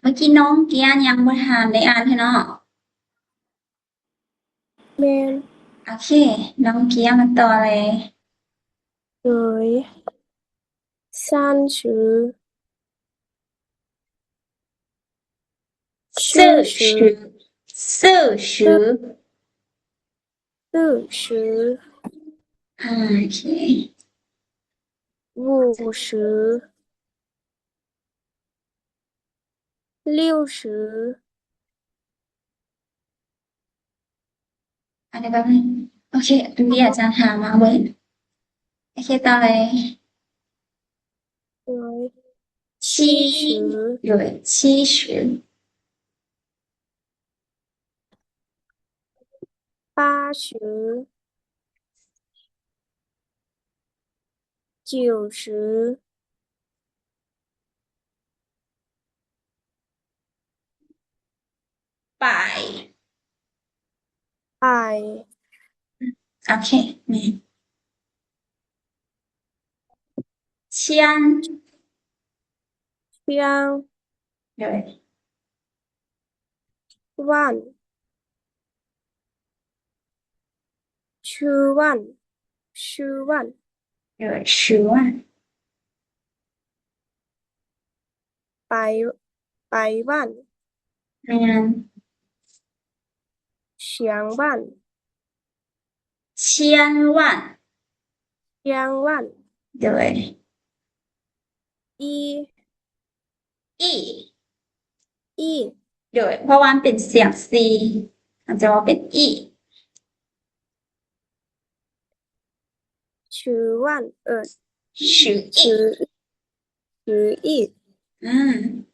ເມື່ອກີ້ນ້ອງເກຍຍັງບໍ່ທັນໄດ້ອ່ານເທື່ອເນາະ. ແມ່ນ. ໂອເຄ ນ້ອງເກຍມາຕໍ່ເລີຍ. ໂດຍ 三十. 四十. 四十. 四十. ອ່າ ໂອເຄ. 五十. 六十. ອັນນີ້ແບບນີ້ ໂອເຄ ອັນນີ້ອາຈານຫາມາບໍ່ເຫັນ. ໂອເຄ ຕໍ່ເລີຍ. 七十. 七十. 八十. 九十. 百. 百. ໂອເຄ ແມ່ນ. 千. 千. ໂດຍ. 万. 十万. 十万. ໂດຍ 十万. 百. 百万. ແມ່ນ. 千万. 千万. 千万. ໂດຍ. 一. 亿. 亿. ໂດຍ ເພາະວ່າມັນເປັນສຽງສີ່ ເຮົາຈະເວົ້າເປັນ 亿. 十万. ເອີ 十亿. 十 十亿. ອືມ.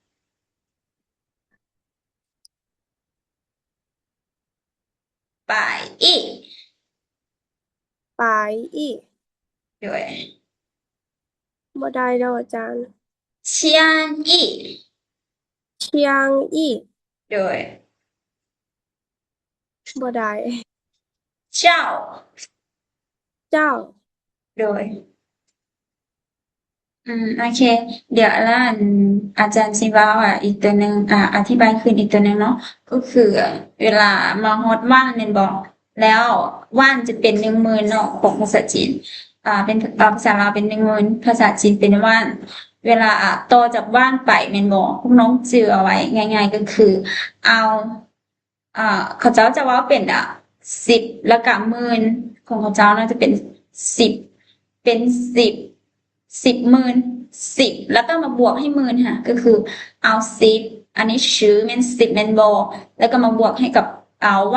百亿. 百亿. ໂດຍ. ບໍ່ໄດ້ດອກອາຈານ. 千亿. 千亿. ໂດຍ. ບໍ່ໄດ້. 兆. 兆. ໂດຍ. ອືມ ໂອເຄ ດຽວລະ ອັນ ອາຈານຊິເວົ້າ ອາ ອີກຕົວໜຶ່ງ ອາ ອະທິບາຍຂຶ້ນອີກຕົວໜຶ່ງເນາະ ກໍຄືເວລາມາຮອດ 万 ແມ່ນບໍ່ ແລ້ວ 万 ຈະເປັນໜຶ່ງໝື່ນເນາະ ຂອງພາສາຈີນ ອາ ເປັນ ອາ ພາສາລາວເປັນໜຶ່ງໝື່ນ ພາສາຈີນເປັນ 万 ເວລາ ອາ ຕໍ່ຈາກ 万 ໄປແມ່ນບໍ່ ພວກນ້ອງຈື່ເອົາໄວ້ ງ່າຍໆ ກໍຄືເອົາ ອ່າ ເຂົາເຈົ້າຈະເວົ້າເປັນ ອ່າ ສິບ ແລ້ວກະໝື່ນ ຂອງເຂົາເຈົ້ານະຈະເປັນ ສິບ ເປັນ ສິບ ສິບໝື່ນ ສິບ ແລ້ວກະມາບວກໃຫ້ໝື່ນຫັ້ນ ກໍຄືເອົາ ສິບ ອັນນີ້ 十 ແມ່ນ ສິບ ແມ່ນບໍ່ ແລ້ວກະມາບວກໃຫ້ກັບ ອ່າ 万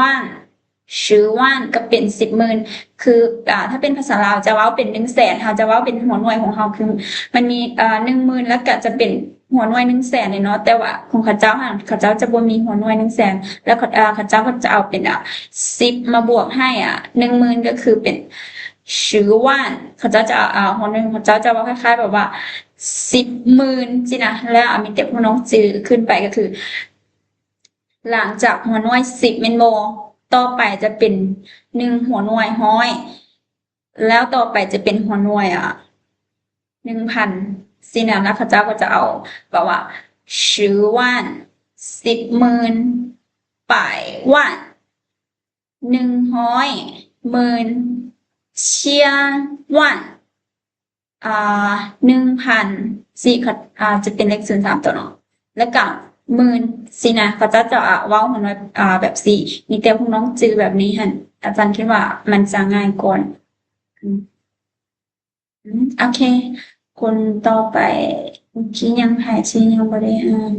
十万 ກໍເປັນ ສິບໝື່ນ ຄື ອ່າ ຖ້າເປັນພາສາລາວຈະເວົ້າເປັນ ໜຶ່ງແສນ ເຮົາຈະເວົ້າເປັນຫົວໜ່ວຍຂອງເຮົາ ຄືມັນມີ ອ່າ ໜຶ່ງໝື່ນ ແລ້ວກະຈະເປັນ ຫົວໜ່ວຍໜຶ່ງແສນເລີຍເນາະ ແຕ່ວ່າຂອງເຂົາເຈົ້າຫັ້ນ ເຂົາເຈົ້າຈະບໍ່ມີຫົວໜ່ວຍໜຶ່ງແສນ ແລ້ວເຂົາ ເຂົາເຈົ້າກໍຈະເອົາເປັນ ສິບ ມາບວກໃຫ້ ໜຶ່ງໝື່ນ ກໍຄືເປັນ 十万 ເຂົາເຈົ້າຈະເອົາ ເອົາຫົວໜ່ວຍ ເຂົາເຈົ້າຈະເວົ້າຄ້າຍໆແບບວ່າ ສິບໝື່ນ ຊີ້ນະ ແລ້ວ ອາ ມີແຕ່ພວກນ້ອງຈື່ຂຶ້ນໄປ ກໍຄື ຫຼັງຈາກຫົວໜ່ວຍ ສິບ ແມ່ນບໍ່ ຕໍ່ໄປຈະເປັນ ໜຶ່ງຫົວໜ່ວຍ ຮ້ອຍ ແລ້ວຕໍ່ໄປຈະເປັນຫົວໜ່ວຍ ອາ ໜຶ່ງພັນ ຊີ້ນະ ແລ້ວເຂົາເຈົ້າກໍຈະເອົາແບບວ່າ 十万 ສິບໝື່ນ 百万 ໜຶ່ງຮ້ອຍ ໝື່ນ 千万 ອ່າ ໜຶ່ງພັນ ຊີ້ ອາ ຈະເປັນເລກສູນສາມຕົວເນາະ ແລ້ວກະໝື່ນ ຊີ້ນະ ເຂົາເຈົ້າຈະເວົ້າຫົວໜ່ວຍ ອາ ແບບຊີ້ ມີແຕ່ພວກນ້ອງຈື່ແບບນີ້ຫັ້ນ ອາຈານຄິດວ່າມັນຈະງ່າຍກວ່າ ອືມ. ອືມ ໂອເຄ ຄົນຕໍ່ໄປ ເມື່ອກີ້ຍັງ ໃຜທີ່ຍັງບໍ່ໄດ້ອ່ານ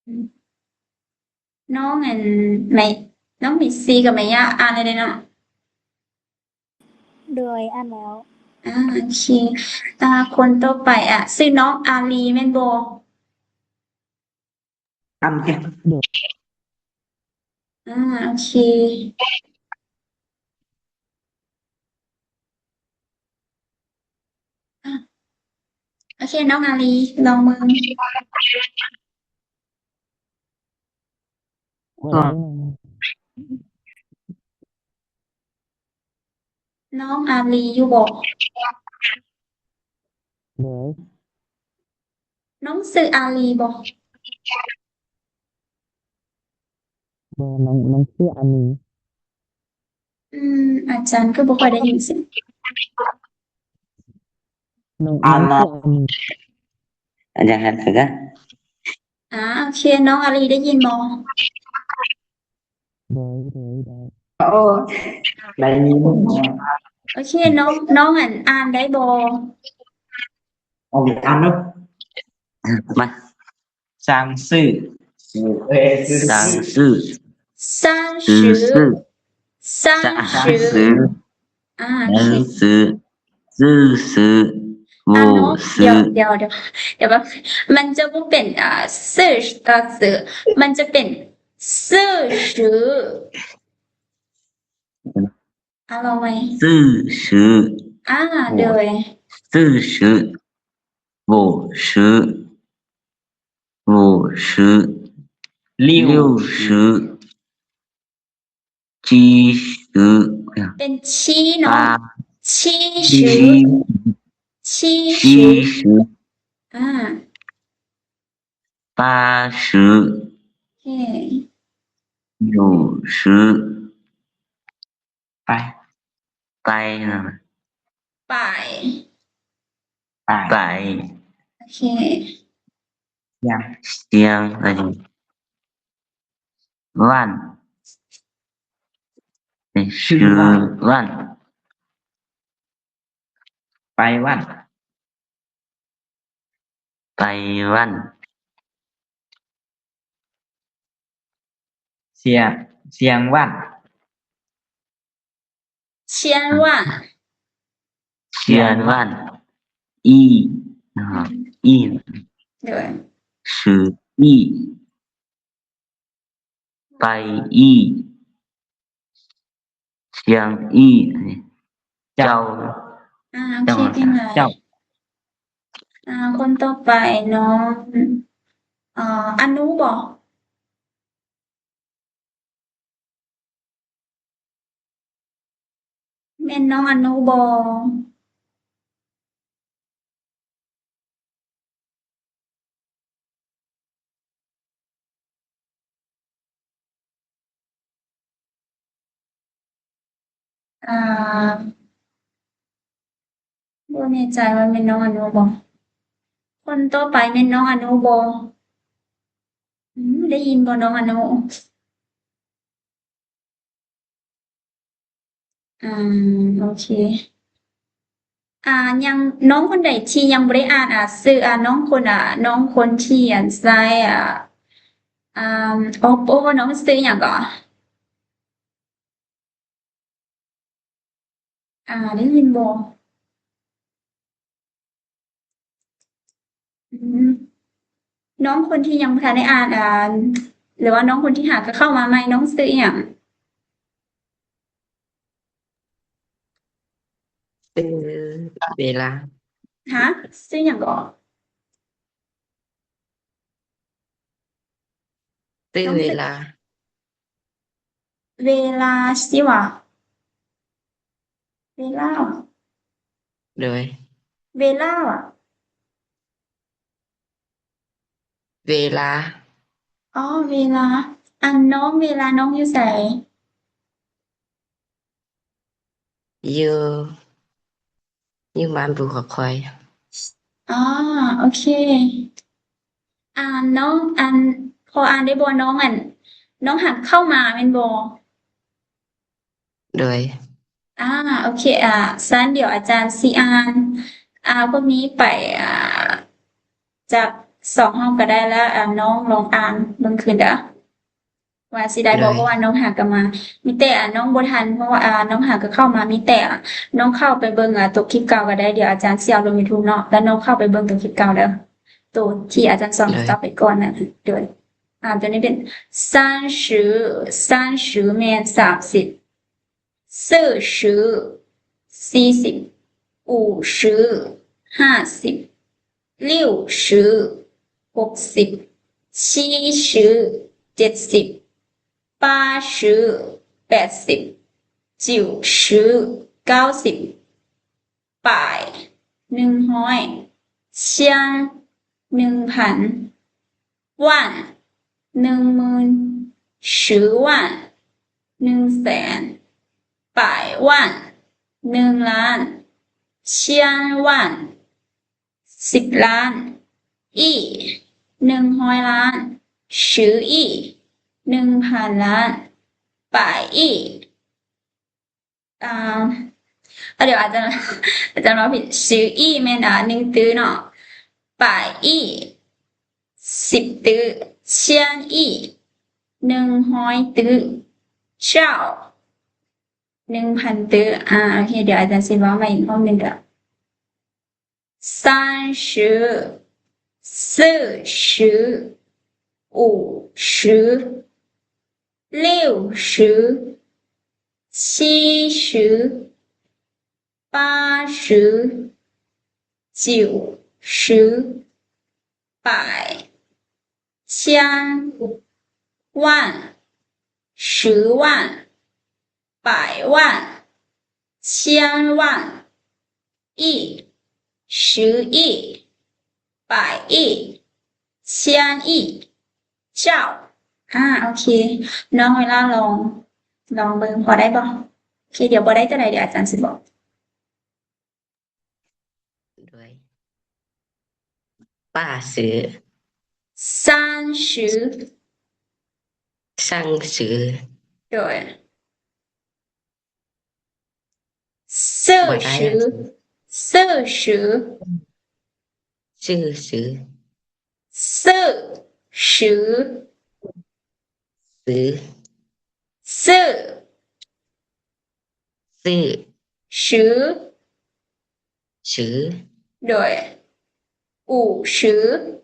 ອືມ ນ້ອງ ອັນ ໄມ ນ້ອງເມຊີກັບໄມຢາ ອ່ານແລ້ວເດ້ເນາະ? ໂດຍ ອ່ານແລ້ວ. ອາ ໂອເຄ ອາ ຄົນຕໍ່ໄປ ອາ ຊື່ນ້ອງອາລີແມ່ນບໍ່? ອາ ໂອເຄ ໂອເຄ ນ້ອງອາລີ ລອງເບິ່ງ. ນ້ອງອາລີຢູ່ບໍ່? ໂດຍ. ນ້ອງຊື່ອາລີບໍ່? ບໍ່, ນ້ອງ, ນ້ອງຊື່ອານີ. ອືມ, ອາຈານກໍບໍ່ຄ່ອຍໄດ້ຍິນສຽງ. ນ້ອງ, ອາ ນ້ອງຊື່ອານີ. ອາຈານ ອາ ໂອເຄ, ນ້ອງອາລີໄດ້ຍິນບໍ່? ໂດຍ, ໂດຍ, ໂດຍ. ໂອ້, ໄດ້ຍິນ. ໂອເຄ, ນ້ອງ, ນ້ອງ ອັນ, ອ່ານໄດ້ບໍ່? ເອົາໄປອ່ານເນາະ. ມາ. 三十. 三十. 三十. 三十. 三十. 啊，三十. 四十. 五十. ດຽວ, ດຽວ, ດຽວ, ດຽວແປັບ, ມັນຈະບໍ່ເປັນ, ອ່າ, 四十, ເອີ, 四, ມັນຈະເປັນ 四十. ອ່ານລອງໃໝ່. 四十. ອ່າ, ໂດຍ. 四十. 五十. 五十. 六十. 七十. ເປັນ 七 ເນາະ. 七十. 七十. 七十. ອ່າ. 八十. ໂອເຄ. 九十. ປາຍ. ປາຍນະ. ປາຍ. ປາຍ. ໂອເຄ. ຊຽງ. ຊຽງ. ວັນ. ຊື່ວັນ. ໄປວັນ. ໄປວັນ. ຊຽງ, ຊຽງວັນ. ຊຽນວັນ. ຊຽນວັນ. ອີ, ອີ. ໂດຍ. ຊື່ອີ. ໄປອີ. ຊຽງອີ. ເຈົ້າ. ອ່າ, ໂອເຄ, ເກັ່ງຫຼາຍ. ເຈົ້າ. ອ່າ, ຄົນຕໍ່ໄປນ້ອງ, ອ່າ, ອານຸບໍ? ແມ່ນນ້ອງອານຸບໍ? ອ່າ, ບໍ່ແນ່ໃຈວ່າແມ່ນນ້ອງອານຸບໍ່. ຄົນຕໍ່ໄປແມ່ນນ້ອງອານຸບໍ່? ອືມ, ໄດ້ຍິນບໍ່ນ້ອງອານຸ? ອືມ, ໂອເຄ. ອ່າ, ຍັງ, ນ້ອງຄົນໃດທີ່ຍັງບໍ່ໄດ້ອ່ານ, ອ່າ, ຊື່, ອ່າ, ນ້ອງຄົນ, ອ່າ, ນ້ອງຄົນທີ່, ອັນ, ໃຊ້, ອ່າ, ອ່າ, Oppo ນ້ອງຊື່ຫຍັງເກາະ? ອ່າ, ໄດ້ຍິນບໍ່? ອືມ, ນ້ອງຄົນທີ່ຍັງບໍ່ທັນໄດ້ອ່ານ, ອ່າ, ຫຼືວ່ານ້ອງຄົນທີ່ຫາກໍເຂົ້າມາໃໝ່, ນ້ອງຊື່ອີ່ຫຍັງ? ຊື່ເວລາ. ຮະ? ຊື່ຫຍັງເກາະ? ຊື່ເວລາ. ເວລາຊິວະ? ເວລາວະ? ໂດຍ. ເວລາວະ? ເວລາ. ອໍ, ເວລາ. ອັນ, ນ້ອງເວລາ, ນ້ອງຢູ່ໃສ? ຢູ່, ຢູ່ບ້ານປູ່ຂອງຂ້ອຍ. ອໍ, ໂອເຄ. ອ່າ, ນ້ອງ, ອັນ, ພໍອ່ານໄດ້ບໍ່? ນ້ອງ, ອັນ, ນ້ອງຫາກເຂົ້າມາແມ່ນບໍ່? ໂດຍ. ອ່າ, ໂອເຄ. ອ່າ, ຊັ້ນດຽວອາຈານຊິອ່ານ, ອ່າ, ພວກນີ້ໄປ, ອ່າ, ຈັກສອງຮອບກໍໄດ້ລະ. ອ່າ, ນ້ອງລອງອ່ານເບິ່ງຄືນເດີ້ ວ່າຊິໄດ້ບໍ່? ໂດຍ. ເພາະວ່ານ້ອງຫາກໍມາ, ມີແຕ່, ອ່າ, ນ້ອງບໍ່ທັນ, ເພາະວ່າ, ອ່າ, ນ້ອງຫາກໍເຂົ້າມາ, ມີແຕ່, ອ່າ, ນ້ອງເຂົ້າໄປເບິ່ງ, ອ່າ, ຕົວຄລິບເກົ່າກໍໄດ້. ດຽວອາຈານຊິເອົາລົງ YouTube ເນາະ, ແລ້ວນ້ອງເຂົ້າໄປເບິ່ງຕົວຄລິບເກົ່າເດີ້, ໂຕທີ່ອາຈານສອນເຈົ້າໄປກ່ອນນະ. ໂດຍ. ອ່າ, ຕົວນີ້ເປັນ ສາມສິບ, ສາມສິບແມ່ນສາມສິບ. ສີ່ສິບ, ສີ່ສິບ, ຫ້າສິບ, ຫົກສິບ, ເຈັດສິບ, ແປດສິບ, ເກົ້າສິບ, ປາຍ, ໜຶ່ງຮ້ອຍ, ຊຽງ, ໜຶ່ງພັນ 万 ໜຶ່ງໝື່ນ 十万 ໜຶ່ງແສນ 百万 ໜຶ່ງລ້ານ 千万 ສິບລ້ານ 亿 ໜຶ່ງຮ້ອຍລ້ານ 十亿 ໜຶ່ງພັນລ້ານ 百亿 ອ່າ ດຽວອາຈານ ອາຈານເວົ້າຜິດ 十亿 ແມ່ນ ອ່າ ໜຶ່ງຕື້ເນາະ 百亿 ສິບຕື້ 千亿 ໜຶ່ງຮ້ອຍຕື້ 兆 ໜຶ່ງພັນຕື້ ອ່າ ໂອເຄ ດຽວອາຈານຊິເວົ້າໃໝ່ອີກຮອບໜຶ່ງເດີ. 三十、四十、五十、六十、七十、八十、九十、百、千、万、十万、百万、千万、亿、十亿、百亿、千亿、兆 ອ່າ ໂອເຄ ນ້ອງເວລາລອງ ລອງເບິ່ງ ພໍໄດ້ບໍ່? ໂອເຄ ດຽວບໍ່ໄດ້ຕົວໃດ ດຽວອາຈານຊິບອກ. ໂດຍ 八十、三十、三十、对、四十、四十、四十、四十、四 十、十、对、五十、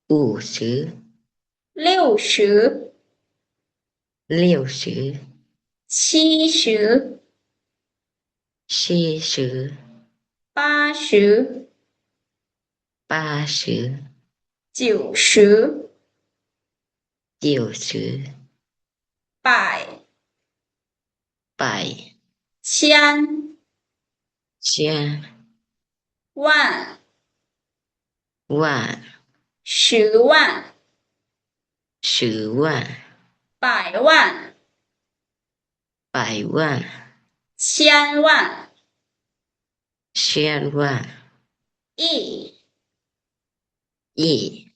五十、六十、六十、七十、七十、八十、八十、九十、九十、百、百、千、千、万、万、十万、十万、百万、百万、千万、千万、亿、亿、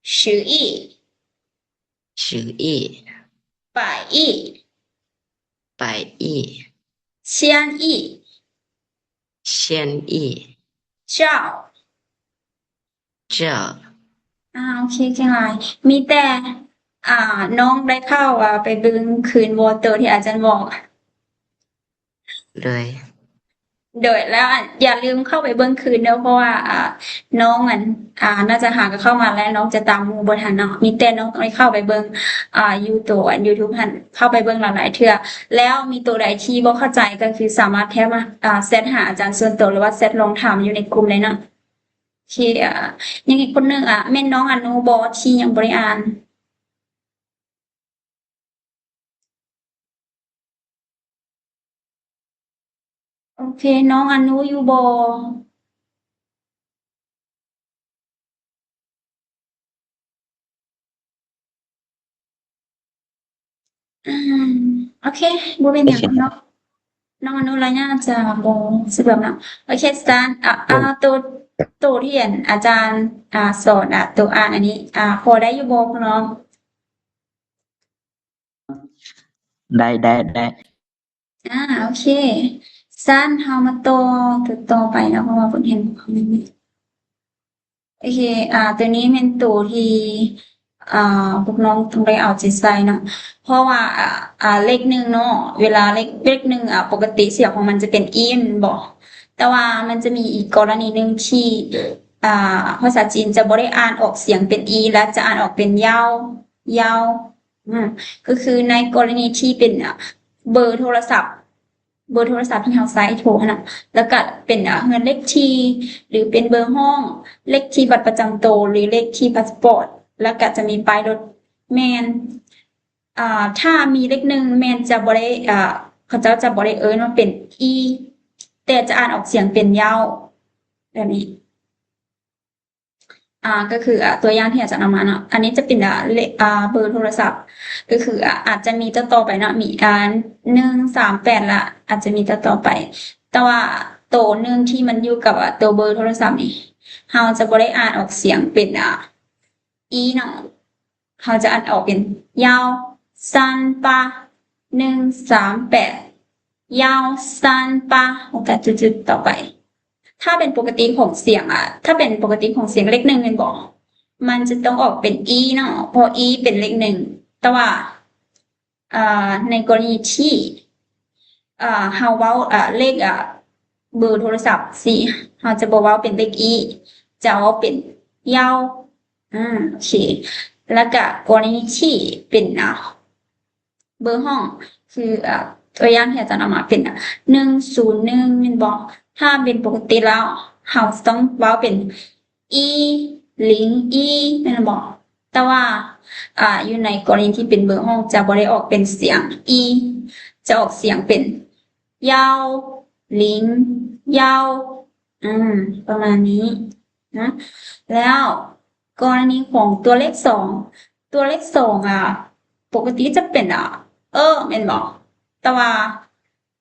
十亿、十亿、百亿、百亿、千亿、千亿、兆 ເຈົ້າ ອ່າ ໂອເຄ ເກັ່ງຫຼາຍ ມີແຕ່ ອ່າ ນ້ອງໄດ້ເຂົ້າ ອ່າ ໄປເບິ່ງຄືນບໍ່ ໂຕທີ່ອາຈານບອກ ໂດຍ ໂດຍ ແລ້ວ ອ່າ ຢ່າລືມເຂົ້າໄປເບິ່ງຄືນເດີ ເພາະວ່າ ອ່າ ນ້ອງ ອັນ ອ່າ ໜ້າຈະຫາກໍເຂົ້າມາແລ້ວ ນ້ອງຈະຕາມໝູ່ບໍ່ທັນເນາະ ມີແຕ່ນ້ອງຕ້ອງໄດ້ເຂົ້າໄປເບິ່ງ ອ່າ ຢູ່ໂຕ ອັນ YouTube ຫັ້ນ ເຂົ້າໄປເບິ່ງຫຼາຍໆເທື່ອ ແລ້ວມີໂຕໃດທີ່ບໍ່ເຂົ້າໃຈ ກໍຄືສາມາດແທັກມາ ອ່າ ແຊັດຫາອາຈານສ່ວນໂຕ ຫຼືວ່າແຊັດລອງຖາມຢູ່ໃນກຸ່ມໄດ້ເນາະ. ໂອເຄ ອ່າ ຍັງອີກຄົນໜຶ່ງ ອ່າ ແມ່ນນ້ອງອະນຸບໍທີ່ຍັງບໍ່ໄດ້ອ່ານ? ໂອເຄ ນ້ອງອະນຸຢູ່ບໍ່? ອືມ ໂອເຄ ບໍ່ເປັນຫຍັງເນາະ ນ້ອງອະນຸລະຍາຈະບໍ່ສະດວກເນາະ ໂອເຄ ສະຕານ ອ່າ ໂຕ ໂຕທີ່ ອັນ ອາຈານ ອ່າ ສອນ ອ່າ ໂຕອ່ານອັນນີ້ ອ່າ ພໍໄດ້ຢູ່ບໍ່ນ້ອງ? ໄດ້ ໄດ້ ໄດ້ ອ່າ ໂອເຄ ຊັ້ນເຮົາມາຕໍ່ ຕໍ່ໄປເນາະ ເພາະວ່າເພິ່ນເຫັນຄອມເມັນ ໂອເຄ ອ່າ ໂຕນີ້ແມ່ນໂຕທີ່ ອ່າ ພວກນ້ອງຕ້ອງໄດ້ເອົາໃຈໃສ່ເນາະ ເພາະວ່າ ອ່າ ເລກໜຶ່ງເນາະ ເວລາເລກ ເລກໜຶ່ງ ອ່າ ປົກກະຕິສຽງຂອງມັນຈະເປັນອີແມ່ນບໍ່? ແຕ່ວ່າມັນຈະມີອີກກໍລະນີໜຶ່ງທີ່ ອ່າ ພາສາຈີນຈະບໍ່ໄດ້ອ່ານອອກສຽງເປັນອີ ແລະ ຈະອ່ານອອກເປັນເຍົາ ເຍົາ ອາ ກໍຄືໃນກໍລະນີທີ່ເປັນ ອ່າ ເບີໂທລະສັບ ເບີໂທລະສັບທີ່ເຮົາໃຊ້ໂທຫັ້ນນະ ແລ້ວກະເປັນ ອ່າ ເຮືອນເລກທີ່ ຫຼື ເປັນເບີຫ້ອງ ເລກທີ່ບັດປະຈຳໂຕ ຫຼື ເລກທີ່ພາສປອດ ແລ້ວກະຈະມີປ້າຍລົດ ແມ່ນ ອ່າ ຖ້າມີເລກໜຶ່ງແມ່ນຈະບໍ່ໄດ້ ອ່າ ເຂົາເຈົ້າຈະບໍ່ໄດ້ເອີ້ນວ່າເປັນອີ ແຕ່ຈະອ່ານອອກສຽງເປັນເຍົາ ແບບນີ້. ອ່າ ກໍຄື ອ່າ ຕົວຢ່າງທີ່ອາຈານເອົາມາເນາະ ອັນນີ້ຈະເປັນ ອ່າ ເລກ ອ່າ ເບີໂທລະສັບ ກໍຄື ອ່າ ອາດຈະມີຕໍ່ໆໄປເນາະ ມີ ອ່າ ໜຶ່ງ ສາມ ແປດ ລະອາດຈະມີຕໍ່ໆໄປ ແຕ່ວ່າໂຕໜຶ່ງທີ່ມັນຢູ່ກັບ ອ່າ ໂຕເບີໂທລະສັບນີ້ ເຮົາຈະບໍ່ໄດ້ອ່ານອອກສຽງເປັນ ອ່າ ອີເນາະ ເຮົາຈະອ່ານອອກເປັນ ຍາວ ສັ້ນ ປາ ໜຶ່ງ ສາມ ແປດ ຍາວ ສັ້ນ ປາ ແລ້ວກະຈຸດໆຕໍ່ໄປ. ຖ້າເປັນປົກກະຕິຂອງສຽງ ອ່າ ຖ້າເປັນປົກກະຕິຂອງສຽງເລກໜຶ່ງແມ່ນບໍ່? ມັນຈະຕ້ອງອອກເປັນ ອີ ເນາະ ເພາະ ອີ ເປັນເລກໜຶ່ງ ແຕ່ວ່າ ອ່າ ໃນກໍລະນີທີ່ ອ່າ ເຮົາເວົ້າ ອ່າ ເລກ ອ່າ ເບີໂທລະສັບຊີ້ ເຮົາຈະບໍ່ເວົ້າເປັນເລກ ອີ ຈະເວົ້າເປັນ ຍາວ ອາ ໂອເຄ ແລ້ວກະກໍລະນີທີ່ເປັນ ອ່າ ເບີຫ້ອງ ຄື ອ່າ ຕົວຢ່າງທີ່ອາຈານເອົາມາເປັນ ໜຶ່ງ ສູນ ໜຶ່ງ ແມ່ນບໍ່? ຖ້າເປັນປົກກະຕິແລ້ວ ເຮົາຈະຕ້ອງເວົ້າເປັນ ອີ ລິງ ອີ ແມ່ນບໍ່? ແຕ່ວ່າ ອ່າ ຢູ່ໃນກໍລະນີທີ່ເປັນເບີຫ້ອງ ຈະບໍ່ໄດ້ອອກເປັນສຽງ ອີ ຈະອອກສຽງເປັນ ຍາວ ລິງ ຍາວ ອາ ປະມານນີ້ນະ. ແລ້ວກໍລະນີຂອງຕົວເລກສອງ ຕົວເລກສອງ ອ່າ ປົກກະຕິຈະເປັນ ອ່າ ເອີ ແມ່ນບໍ່? ແຕ່ວ່າ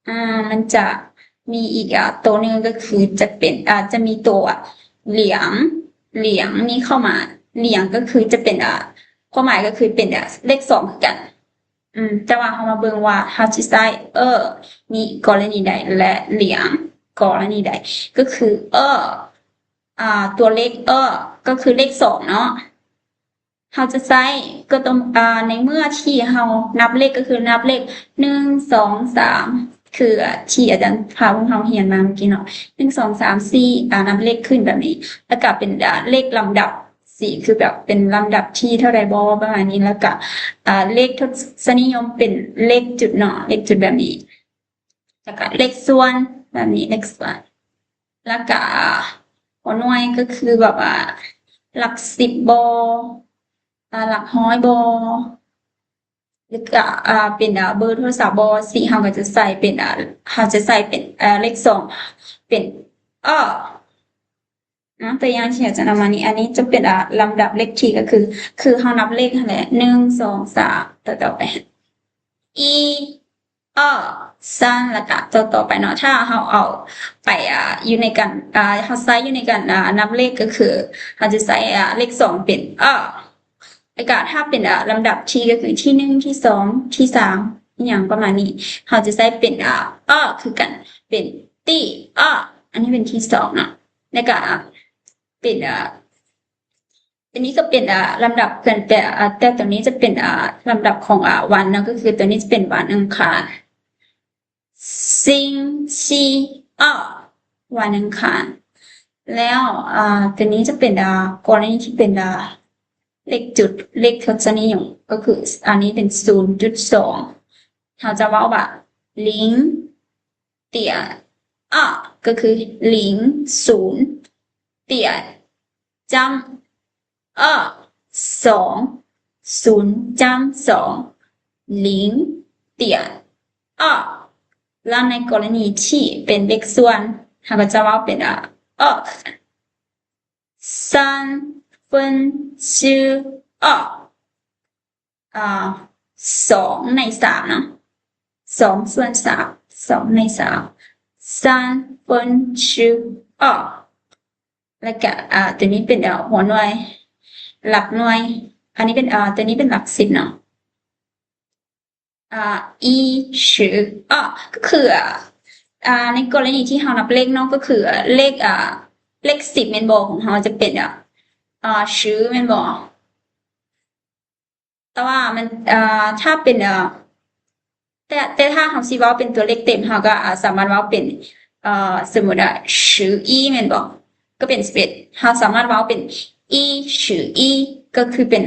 ອ່າ ມັນຈະມີອີກ ອ່າ ໂຕໜຶ່ງ ກໍຄືຈະເປັນ ອ່າ ຈະມີໂຕ ອ່າ ຫຼຽງ ຫຼຽງນີ້ເຂົ້າມາ ຫຼຽງກໍຄືຈະເປັນ ອ່າ ຄວາມໝາຍກໍຄືເປັນ ອ່າ ເລກສອງຄືກັນ. ອືມ ແຕ່ວ່າເຮົາມາເບິ່ງວ່າເຮົາຊິໃຊ້ ເອີ ນີ້ກໍລະນີໃດ ແລະ ຫຼຽງກໍລະນີໃດ ກໍຄື ເອີ ອ່າ ຕົວເລກ ເອີ ກໍຄືເລກສອງເນາະ ເຮົາຈະໃຊ້ ກໍຕ້ອງ ອ່າ ໃນເມື່ອທີ່ເຮົານັບເລກ ກໍຄືນັບເລກ ໜຶ່ງ ສອງ ສາມ ຄືທີ່ອາຈານພາພວກເຮົາຮຽນມາເມື່ອກີ້ເນາະ ໜຶ່ງ ສອງ ສາມ ສີ່ ອ່າ ນັບເລກຂຶ້ນແບບນີ້ ແລ້ວກະເປັນ ອ່າ ເລກລຳດັບ ສີ່ ຄືແບບເປັນລຳດັບທີເທົ່າໃດບໍ ປະມານນີ້ ແລ້ວກະ ອ່າ ເລກທົດສະນິຍົມເປັນເລກຈຸດເນາະ ເລກຈຸດແບບນີ້ ແລ້ວກະເລກສ່ວນແບບນີ້ ເລກສ່ວນ ແລ້ວກະຫົວໜ່ວຍກໍຄືແບບວ່າຫຼັກສິບບໍ ອ່າ ຫຼັກຮ້ອຍບໍ ຫຼືກະ ອ່າ ເປັນ ອ່າ ເບີໂທລະສັບບໍ ຊີ້ ເຮົາກໍຈະໃສ່ເປັນ ອ່າ ເຮົາຈະໃສ່ເປັນ ເອີ ເລກສອງ ເປັນ ເອີ ເນາະ ຕົວຢ່າງທີ່ອາຈານເອົາມານີ້ ອັນນີ້ຈະເປັນ ອ່າ ລຳດັບເລກທີ ກໍຄື ຄືເຮົານັບເລກຫັ້ນແຫຼະ ໜຶ່ງ ສອງ ສາມ ຕໍ່ໆໄປ ອີ ເອີ ຊັ້ນ ແລ້ວກະຕໍ່ໆໄປເນາະ ຖ້າເຮົາເອົາໄປ ອ່າ ຢູ່ໃນການ ອ່າ ເຮົາໃຊ້ຢູ່ໃນການ ອ່າ ນັບເລກ ກໍຄືເຮົາຈະໃຊ້ ອ່າ ເລກສອງເປັນ ເອີ ແລ້ວກະຖ້າເປັນ ອ່າ ລຳດັບທີ ກໍຄືທີໜຶ່ງ ທີສອງ ທີສາມ ອີ່ຫຍັງປະມານນີ້ ເຮົາຈະໃຊ້ເປັນ ອ່າ ເອີ ຄືກັນ ເປັນ ຕີ ເອີ ອັນນີ້ເປັນທີສອງເນາະ ແລ້ວກະເປັນ ອ່າ ອັນນີ້ກໍເປັນ ອ່າ ລຳດັບເປັນ ແຕ່ ອ່າ ແຕ່ຕົວນີ້ຈະເປັນ ອ່າ ລຳດັບຂອງ ອ່າ ວັນເນາະ ກໍຄືຕົວນີ້ຈະເປັນວັນອັງຄານ ຊິງ ຊີ ເອີ ວັນອັງຄານ ແລ້ວ ອ່າ ຕົວນີ້ຈະເປັນ ອ່າ ກໍລະນີທີ່ເປັນ ອ່າ ເລກຈຸດ ເລກທົດສະນິຍົມ ກໍຄືອັນນີ້ເປັນສູນຈຸດສອງ ເຮົາຈະເວົ້າວ່າ ລິງ ເຕຍ ອະ ກໍຄື ລິງ ສູນ ເຕຍ ຈ້ຳ ເອ ສອງ ສູນຈ້ຳສອງ ລິງ ເຕຍ ອະ ແລ້ວໃນກໍລະນີທີ່ເປັນເລກສ່ວນ ເຮົາກໍຈະເວົ້າເປັນ ອະ ອະ ສາມ ເພິ່ນ ຊື່ ອະ ອ່າ ສອງໃນສາມເນາະ ສອງສ່ວນສາມ ສອງໃນສາມ ສາມເພິ່ນຊື່ ອະ ແລ້ວກະ ອ່າ ຕົວນີ້ເປັນ ອ່າ ຫົວໜ່ວຍ ຫຼັກໜ່ວຍ ອັນນີ້ເປັນ ອ່າ ຕົວນີ້ເປັນຫຼັກສິບເນາະ ອ່າ ອີ ຊື່ ອະ ກໍຄື ອ່າ ໃນກໍລະນີທີ່ເຮົານັບເລກເນາະ ກໍຄືເລກ ອ່າ ເລກສິບແມ່ນບໍ່ ຂອງເຮົາຈະເປັນ ອ່າ ຊື່ ແມ່ນບໍ່? ແຕ່ວ່າມັນ ເອີ ຖ້າເປັນ ເອີ ແຕ່ ແຕ່ຖ້າເຮົາຊິເວົ້າເປັນຕົວເລກເຕັມ ເຮົາກໍ ອາ ສາມາດເວົ້າເປັນ ເອີ ສົມມຸດວ່າ ສິບເອັດ ແມ່ນບໍ່ ກໍເປັນສິບເອັດ ເຮົາສາມາດເວົ້າເປັນ ອີ ສິບເອັດ ກໍຄືເປັນ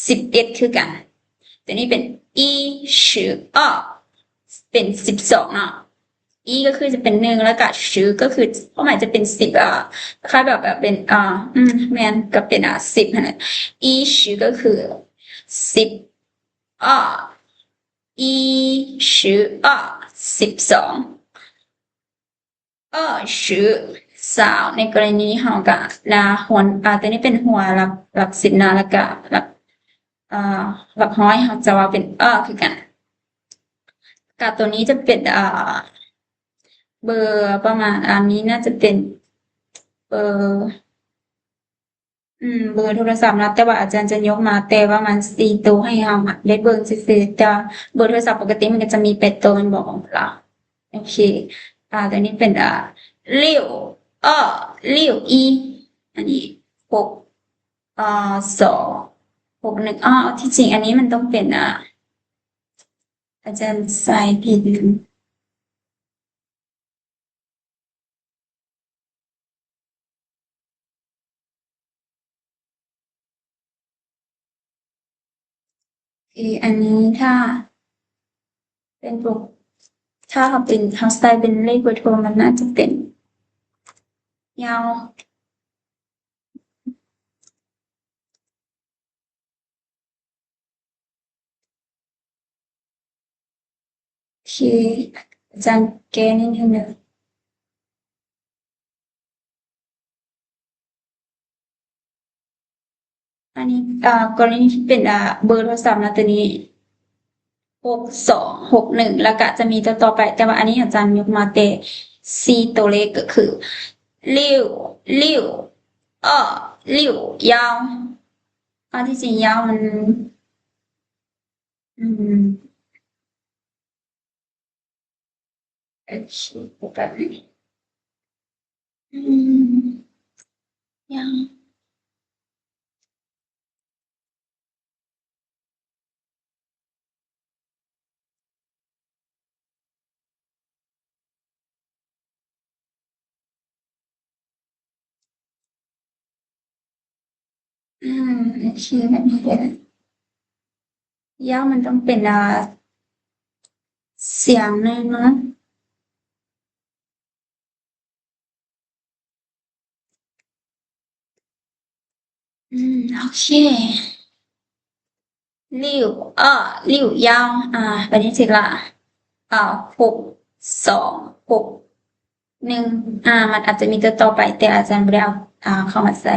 ສິບເອັດຄືກັນ ຕົວນີ້ເປັນ ອີ ສິບເອັດ ເປັນສິບສອງເນາະ. ອີ ກໍຄືຈະເປັນໜຶ່ງ ແລ້ວກະ ສິບ ກໍຄືຄວາມໝາຍຈະເປັນສິບ ອ່າ ຄ້າຍແບບ ແບບເປັນ ອ່າ ອືມ ແມ່ນ ກໍເປັນ ອ່າ ສິບຫັ້ນແຫຼະ ອີ ສິບ ກໍຄືສິບ ອ່າ ອີ ສິບ ອ່າ ສິບສອງ ເອີ ສິບ ຊາວ ໃນກໍລະນີເຮົາກະລາຫົວ ອາ ຕົວນີ້ເປັນຫົວຫຼັກ ຫຼັກສິບນະ ແລ້ວກະຫຼັກ ອາ ຫຼັກຮ້ອຍ ເຮົາຈະເວົ້າເປັນ ເອີ ຄືກັນ. ກະຕົວນີ້ຈະເປັນ ອາ ເບີປະມານ ອາ ນີ້ໜ້າຈະເປັນເບີ ອືມ ເບີໂທລະສັບເນາະ ແຕ່ວ່າອາຈານຈະຍົກມາແຕ່ປະມານສີ່ໂຕໃຫ້ເຮົາໄດ້ເບິ່ງຊື່ໆ ແຕ່ວ່າເບີໂທລະສັບປົກກະຕິມັນກະຈະມີແປດໂຕແມ່ນບໍ່ລະ? ໂອເຄ ອາ ຕົວນີ້ເປັນ ອາ ລິ້ວ ເອີ ລິ້ວອີ ອັນນີ້ ຫົກ ອາ ສອງ ຫົກ ໜຶ່ງ ອໍ ທີ່ຈິງອັນນີ້ມັນຕ້ອງເປັນ ອາ ອາຈານໃສ່ຜິດ. ເອ ອັນນີ້ຖ້າເປັນພວກ ຖ້າເຮົາເປັນ ເຮົາໃສ່ເປັນເລກເບີໂທ ມັນໜ້າຈະເປັນຍາວ. ໂອເຄ ອາຈານແກ້ນິດໜຶ່ງເດີ. ອັນນີ້ ອາ ກໍລະນີທີ່ເປັນ ອາ ເບີໂທລະສັບນະ ຕົວນີ້ ຫົກສອງ ຫົກໜຶ່ງ ແລ້ວກະຈະມີຕໍ່ໆໄປ ແຕ່ວ່າອັນນີ້ອາຈານຍົກມາແຕ່ສີ່ຕົວເລກ ກໍຄື ລິ້ວ ລິ້ວ ເອີ ລິ້ວ ຍາວ. ເອົາ ທີ່ຈິງຍາວມັນ ອືມ ໂອເຄ ແບບນີ້ ອືມ ຍັງ ອືມ ໂອເຄ ແບບນີ້ກໍໄດ້. ຍາວມັນຕ້ອງເປັນ ອາ ສຽງໜຶ່ງເນາະ. ອືມ ໂອເຄ ລິ້ວ ເອີ ລິ້ວຍາວ ອາ ບາດນີ້ຊິລະ ອາ ຫົກສອງ ຫົກໜຶ່ງ ອາ ມັນອາດຈະມີຕໍ່ໆໄປ ແຕ່ອາຈານບໍ່ໄດ້ເອົາ ອາ ເຂົ້າມາໃສ່.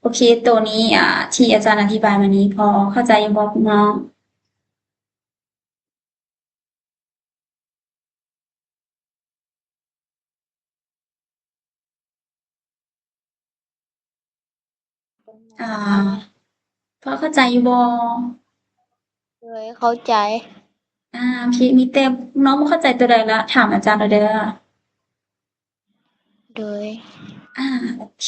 ໂອເຄ ໂຕນີ້ ອາ ທີ່ອາຈານອະທິບາຍມານີ້ ພໍເຂົ້າໃຈຢູ່ບໍ່ພວກນ້ອງ? ອາ ພໍເຂົ້າໃຈຢູ່ບໍ່? ໂດຍ ເຂົ້າໃຈ. ອາ ໂອເຄ ມີແຕ່ນ້ອງບໍ່ເຂົ້າໃຈຕົວໃດລະ ຖາມອາຈານເອົາເດີ. ໂດຍ ອາ ໂອເຄ.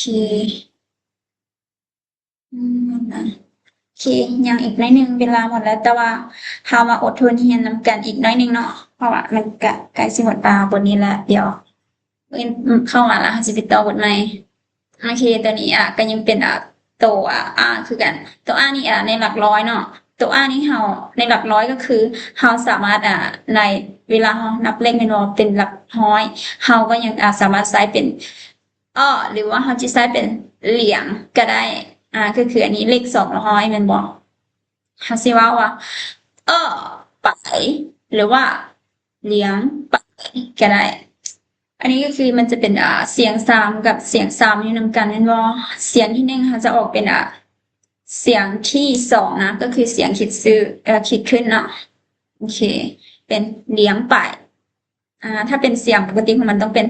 ອືມ ໂອເຄ ຍັງອີກໜ້ອຍໜຶ່ງ ເວລາໝົດແລ້ວ ແຕ່ວ່າເຮົາມາອົດທົນຮຽນນຳກັນອີກໜ້ອຍໜຶ່ງເນາະ ເພາະວ່າມັນກະໃກ້ຊິໝົດ ອາ ບົດນີ້ແລ້ວ ດຽວມື້ອື່ນເຂົ້າມາແລ້ວເຮົາຊິໄປຕໍ່ບົດໃໝ່. ໂອເຄ ໂຕນີ້ ອາ ກະຍັງເປັນ ອາ ໂຕ ອາ ອາ ຄືກັນ. ໂຕ ອາ ນີ້ ອາ ໃນຫຼັກຮ້ອຍເນາະ ໂຕ ອາ ນີ້ເຮົາ ໃນຫຼັກຮ້ອຍກໍຄືເຮົາສາມາດ ອາ ໃນເວລາເຮົານັບເລກແມ່ນບໍ່ ເປັນຫຼັກຮ້ອຍ ເຮົາກໍຍັງ ອາ ສາມາດໃຊ້ເປັນ ເອີ ຫຼືວ່າເຮົາຈະໃຊ້ເປັນຫຼຽງກໍໄດ້ ອາ ກໍຄືອັນນີ້ເລກສອງຮ້ອຍແມ່ນບໍ່? ເຮົາຊິເວົ້າວ່າ ເອີ ປາຍ ຫຼືວ່າຫຼຽງປາຍກໍໄດ້. ອັນນີ້ກໍຄືມັນຈະເປັນ ອາ ສຽງສາມກັບສຽງສາມຢູ່ນຳກັນແມ່ນບໍ່? ສຽງທີໜຶ່ງເຮົາຈະອອກເປັນ ອາ ສຽງທີສອງນະ ກໍຄືສຽງຂີດຊື່ ເອີ ຂີດຂຶ້ນເນາະ. ໂອເຄ ເປັນຫຼຽງປາຍ. ອາ ຖ້າເປັນສຽງປົກກະຕິຂອງມັນຕ້ອງເປັນ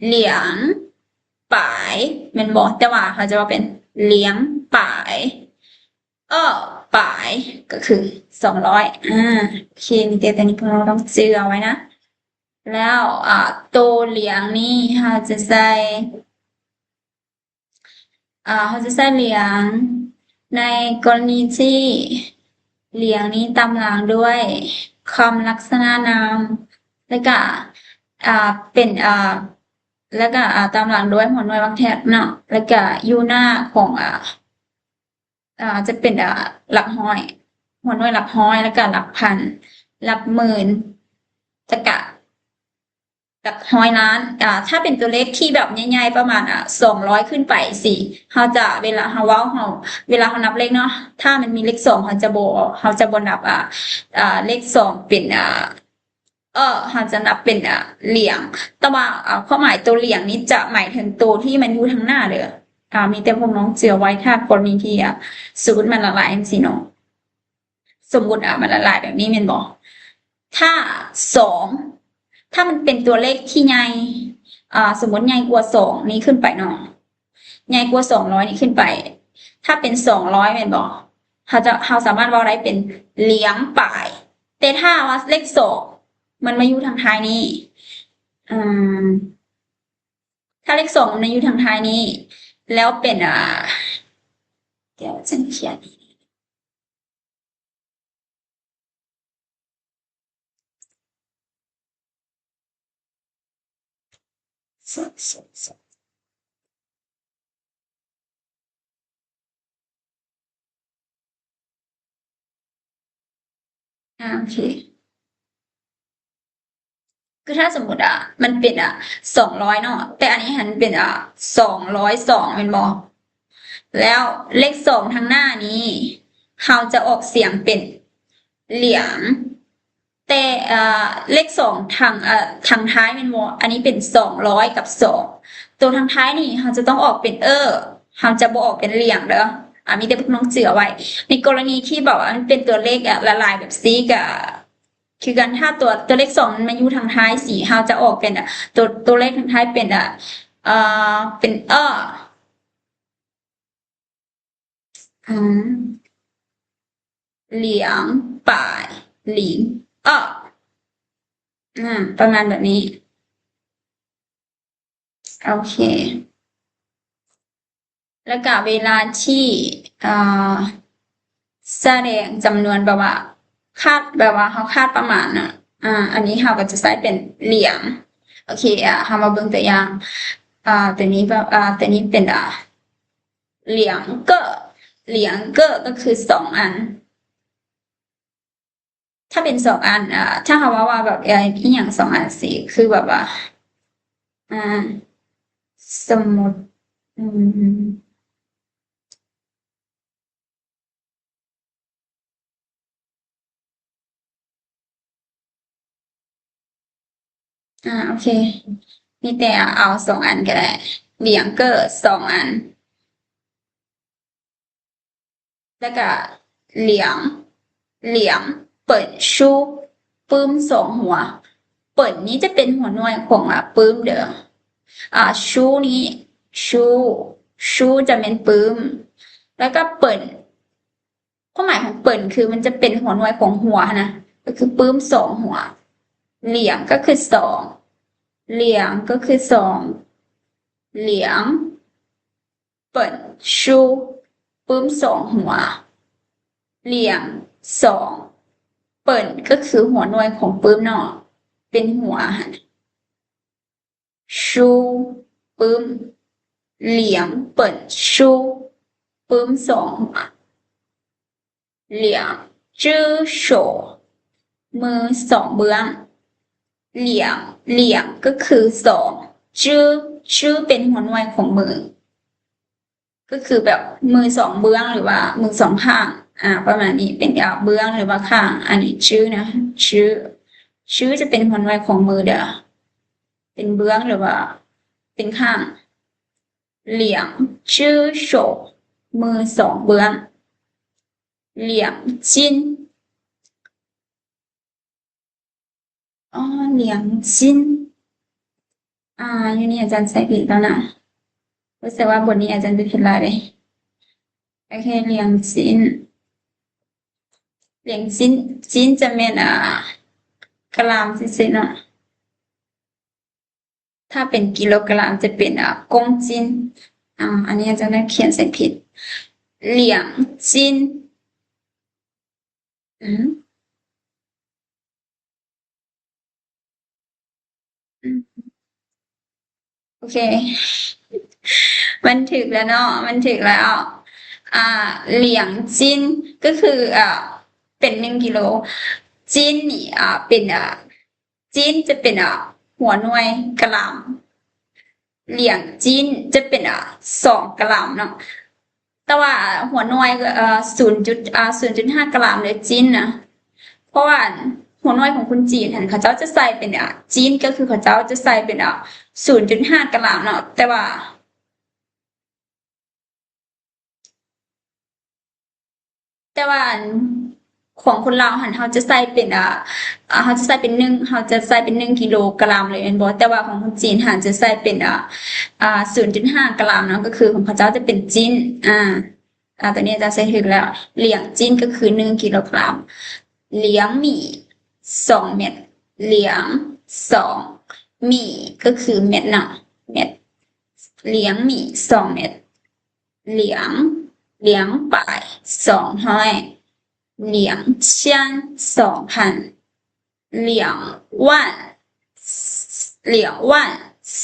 ຫຼຽງປາຍແມ່ນບໍ່? ແຕ່ວ່າເຮົາຈະເວົ້າເປັນຫຼຽງປາຍ ເອີ ປາຍ ກໍຄືສອງຮ້ອຍ. ອາ ໂອເຄ ມີແຕ່ຕົວນີ້ພວກເຮົາຕ້ອງຈື່ເອົາໄວ້ນະ. ແລ້ວ ອາ ໂຕຫຼຽງນີ້ເຮົາຈະໃສ່ ອາ ເຮົາຈະໃຊ້ຫຼຽງໃນກໍລະນີທີ່ຫຼຽງນີ້ຕາມຫຼັງດ້ວຍຄຳລັກສະນະນາມ ແລ້ວກະ ອາ ເປັນ ອາ ແລ້ວກະ ອາ ຕາມຫຼັງດ້ວຍຫົວໜ່ວຍວາງແທກເນາະ ແລ້ວກະຢູ່ໜ້າຂອງ ອາ ອາ ຈະເປັນ ອາ ຫຼັກຮ້ອຍ ຫົວໜ່ວຍຫຼັກຮ້ອຍ ແລ້ວກະຫຼັກພັນ ຫຼັກໝື່ນ ແລ້ວກະ ຫຼັກຮ້ອຍລ້ານ. ອາ ຖ້າເປັນຕົວເລກທີ່ແບບໃຫຍ່ໆ ປະມານ ອາ ສອງຮ້ອຍຂຶ້ນໄປຊີ້ ເຮົາຈະ ເວລາເຮົາເວົ້າ ເຮົາ ເວລາເຮົານັບເລກເນາະ ຖ້າມັນມີເລກສອງ ເຮົາຈະບໍ່ ເຮົາຈະບໍ່ນັບ ອາ ອາ ເລກສອງເປັນ ອາ ເອີ ເຮົາຈະນັບເປັນ ອາ ຫຼຽງ ແຕ່ວ່າ ອາ ຄວາມໝາຍໂຕຫຼຽງນີ້ຈະໝາຍເຖິງໂຕທີ່ມັນຢູ່ທາງໜ້າເດີ. ອາ ມີແຕ່ພວກນ້ອງຈື່ໄວ້ ຖ້າກໍລະນີທີ່ ອາ ສົມມຸດມັນຫຼາຍໆຈັ່ງຊີ້ເນາະ. ສົມມຸດ ອາ ມັນຫຼາຍໆແບບນີ້ແມ່ນບໍ່? ຖ້າສອງ ຖ້າມັນເປັນຕົວເລກທີ່ໃຫຍ່ ອາ ສົມມຸດໃຫຍ່ກວ່າສອງນີ້ຂຶ້ນໄປເນາະ ໃຫຍ່ກວ່າສອງຮ້ອຍນີ້ຂຶ້ນໄປ ຖ້າເປັນສອງຮ້ອຍແມ່ນບໍ່? ເຮົາຈະ ເຮົາສາມາດເວົ້າໄດ້ເປັນຫຼຽງປາຍ. ແຕ່ຖ້າວ່າເລກສອງມັນມາຢູ່ທາງທ້າຍນີ້ ອາ ຖ້າເລກສອງມັນມາຢູ່ທາງທ້າຍນີ້ ແລ້ວເປັນ ອາ ດຽວຈັ່ງຂຽນ ອາ ໂອເຄ ຄືຖ້າສົມມຸດ ອາ ມັນເປັນ ອາ ສອງຮ້ອຍເນາະ ແຕ່ອັນນີ້ຫັ້ນເປັນ ອາ ສອງຮ້ອຍສອງແມ່ນບໍ່? ແລ້ວເລກສອງທາງໜ້ານີ້ ເຮົາຈະອອກສຽງເປັນຫຼຽງ ແຕ່ ເອີ ເລກສອງທາງ ເອີ ທາງທ້າຍແມ່ນບໍ່? ອັນນີ້ເປັນສອງຮ້ອຍກັບສອງ ໂຕທາງທ້າຍນີ້ເຮົາຈະຕ້ອງອອກເປັນເອີ ເຮົາຈະບໍ່ອອກເປັນຫຼຽງເດີ. ອາ ມີແຕ່ພວກນ້ອງຈື່ໄວ້ ໃນກໍລະນີທີ່ແບບວ່າມັນເປັນຕົວເລກ ອາ ຫຼາຍໆແບບຊີ້ກະ ຄືກັນ ຖ້າຕົວ ຕົວເລກສອງມັນມາຢູ່ທາງທ້າຍຊີ້ ເຮົາຈະອອກເປັນ ອາ ຕົວ ຕົວເລກທາງທ້າຍເປັນ ອາ ເອີ ເປັນ ເອີ ອາ ຫຼຽງ ປາຍ ຫຼີງ ເອີ ອາ ປະມານແບບນີ້. ໂອເຄ ແລ້ວກະເວລາທີ່ ເອີ ສະແດງຈຳນວນ ແບບວ່າຄາດ ແບບວ່າເຮົາຄາດປະມານນະ ອາ ອັນນີ້ເຮົາກໍຈະໃຊ້ເປັນຫຼຽງ. ໂອເຄ ອາ ເຮົາມາເບິ່ງຕົວຢ່າງ ອາ ຕົວນີ້ແບບ ອາ ຕົວນີ້ເປັນ ອາ ຫຼຽງເກີ້ ຫຼຽງເກີ້ ກໍຄືສອງອັນ. ຖ້າເປັນສອງອັນ ອາ ຖ້າເຮົາເວົ້າວ່າແບບ ອາ ອີ່ຫຍັງສອງອັນຊີ້ ຄືແບບວ່າ ອາ ສົມມຸດ ອືມ ອາ ໂອເຄ ມີແຕ່ເອົາສອງອັນກໍໄດ້ ຫຼຽງເກີ້ສອງອັນ ແລ້ວກະຫຼຽງ ຫຼຽງ ເປິ້ນ ຊູ ປຶ້ມສອງຫົວ. ເປິ້ນນີ້ຈະເປັນຫົວໜ່ວຍຂອງ ອາ ປຶ້ມເດີ. ອາ ຊູນີ້ ຊູ ຊູຈະແມ່ນປຶ້ມ ແລ້ວກະເປິ້ນ ຄວາມໝາຍຂອງເປິ້ນຄືມັນຈະເປັນຫົວໜ່ວຍຂອງຫົວຫັ້ນນະ ກໍຄືປຶ້ມສອງຫົວ. ຫຼຽງກໍຄືສອງ ຫຼຽງກໍຄືສອງ ຫຼຽງ ເປິ້ນ ຊູ ປຶ້ມສອງຫົວ ຫຼຽງສອງ ເປິ້ນ ກໍຄືຫົວໜ່ວຍຂອງປຶ້ມເນາະ ເປັນຫົວຫັ້ນ ຊູ ປຶ້ມ ຫຼຽງ ເປິ້ນ ຊູ ປຶ້ມສອງຫົວ. ຫຼຽງ ຈື່ ໂສ ມືສອງເບື້ອງ. ຫຼຽງ ຫຼຽງກໍຄືສອງ ຈື່ ຈື່ເປັນຫົວໜ່ວຍຂອງມື ກໍຄືແບບມືສອງເບື້ອງ ຫຼືວ່າມືສອງຂ້າງ ອາ ປະມານນີ້ ເປັນ ອາ ເບື້ອງ ຫຼືວ່າຂ້າງ. ອັນນີ້ຈື່ນະ ຈື່ ຈື່ຈະເປັນຫົວໜ່ວຍຂອງມືເດີ ເປັນເບື້ອງ ຫຼືວ່າເປັນຂ້າງ. ຫຼຽງ ຈື່ ໂສ ມືສອງເບື້ອງ. ຫຼຽງ ຈິນ ອໍ ຫຼຽງຈິນ ອາ ຢູ່ນີ້ອາຈານໃສ່ຜິດແລ້ວນະ ຮູ້ສຶກວ່າບົດນີ້ອາຈານຈະຜິດຫຼາຍເດ. ໂອເຄ ຫຼຽງຈິນ ຫຼຽງຈິນ ຈິນຈະແມ່ນ ອາ ກຣາມຊື່ໆເນາະ. ຖ້າເປັນກິໂລກຣາມຈະເປັນ ອາ ກົງຈິນ. ອາ ອັນນີ້ອາຈານຂຽນໃສ່ຜິດ ຫຼຽງຈິນ. ອືມ ອືມ ໂອເຄ ມັນຖືກແລ້ວເນາະ ມັນຖືກແລ້ວ. ອາ ຫຼຽງຈິນ ກໍຄື ອາ ເປັນໜຶ່ງກິໂລ. ຈິນນີ້ ອາ ເປັນ ອາ ຈິນຈະເປັນ ອາ ຫົວໜ່ວຍກຣາມ. ຫຼຽງຈິນຈະເປັນ ອາ ສອງກຣາມເນາະ ແຕ່ວ່າຫົວໜ່ວຍ ເອີ ສູນຈຸດ ອາ ສູນຈຸດຫ້າກຣາມເດີຈິນນະ ເພາະວ່າ ຫົວໜ່ວຍຂອງຄົນຈີນຫັ້ນ ເຂົາເຈົ້າຈະໃສ່ເປັນ ອາ ຈີນ ກໍຄືເຂົາເຈົ້າຈະໃສ່ເປັນ ອາ ສູນຈຸດຫ້າກຣາມເນາະ ແຕ່ວ່າ ແຕ່ວ່າອັນ ຂອງຄົນລາວຫັ້ນ ເຮົາຈະໃສ່ເປັນ ອາ ເຮົາຈະໃສ່ເປັນໜຶ່ງ ເຮົາຈະໃສ່ເປັນໜຶ່ງກິໂລກຣາມເລີຍແມ່ນບໍ່? ແຕ່ວ່າຂອງຄົນຈີນຫັ້ນຈະໃສ່ເປັນ ອາ ສູນຈຸດຫ້າກຣາມເນາະ ກໍຄືຂອງເຂົາເຈົ້າຈະເປັນຈິ້ນ ອາ ອາ ຕົວນີ້ອາຈານໃສ່ຖືກແລ້ວ ຫຼຽງຈິ້ນກໍຄືໜຶ່ງກິໂລກຣາມ ຫຼຽງໝີ່ສອງເມັດ ຫຼຽງສອງ ໝີ່ກໍຄືເມັດເນາະ ເມັດ ຫຼຽງໝີ່ສອງເມັດ ຫຼຽງ ຫຼຽງປາຍສອງຮ້ອຍ ຫຼຽງຊຽນສອງພັນ ຫຼຽງຫວານ ຫຼຽງຫວານ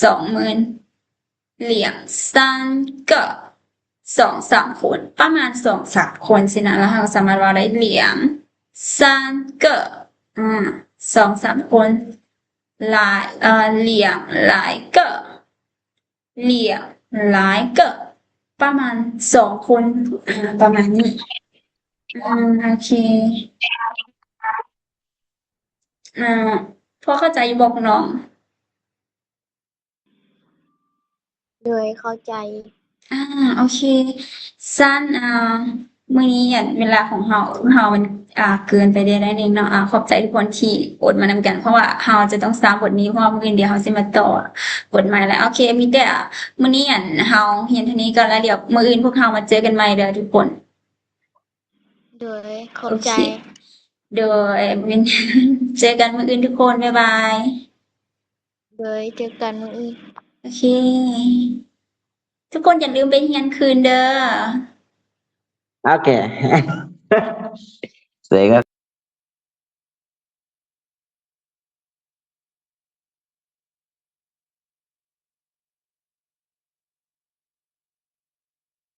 ສອງໝື່ນ ຫຼຽງຊານເກີ້ສອງສາມຄົນ ປະມານສອງສາມຄົນຊີ້ນະ ແລ້ວເຮົາກໍສາມາດເວົ້າໄດ້ ຫຼຽງຊານເກີ້ ອາ ສອງສາມຄົນ ຫຼາຍ ເອີ ຫຼຽງຫຼາຍເກີ້ ຫຼຽງຫຼາຍເກີ້ ປະມານສອງຄົນ ອາ ປະມານນີ້ ອາ ໂອເຄ ອາ ພໍເຂົ້າໃຈຢູ່ບໍ່ນ້ອງ? ໂດຍ ເຂົ້າໃຈ ອາ ໂອເຄ ຊັ້ນ ອາ ມື້ນີ້ອັນເວລາຂອງເຮົາ ເຮົາມັນ ອາ ເກີນໄປໄດ້ໜ້ອຍໜຶ່ງເນາະ ອາ ຂອບໃຈທຸກຄົນທີ່ອົດມານຳກັນ ເພາະວ່າເຮົາຈະຕ້ອງຊ້າບົດນີ້ ເພາະວ່າມື້ອື່ນດຽວເຮົາຊິມາຕໍ່ບົດໃໝ່ແລ້ວ ໂອເຄ ມີແຕ່ ອາ ມື້ນີ້ອັນເຮົາຮຽນເທົ່ານີ້ກ່ອນ ແລ້ວດຽວມື້ອື່ນພວກເຮົາມາເຈີກັນໃໝ່ເດີທຸກຄົນ ໂດຍ ຂອບໃຈ ໂອເຄ ໂດຍ ເຈີກັນມື້ອື່ນທຸກຄົນ ບາຍບາຍ ໂດຍ ເຈີກັນມື້ອື່ນ ໂອເຄ ທຸກຄົນຢ່າລືມໄປຮຽນຄືນເດີ ໂອເຄ ເສັງ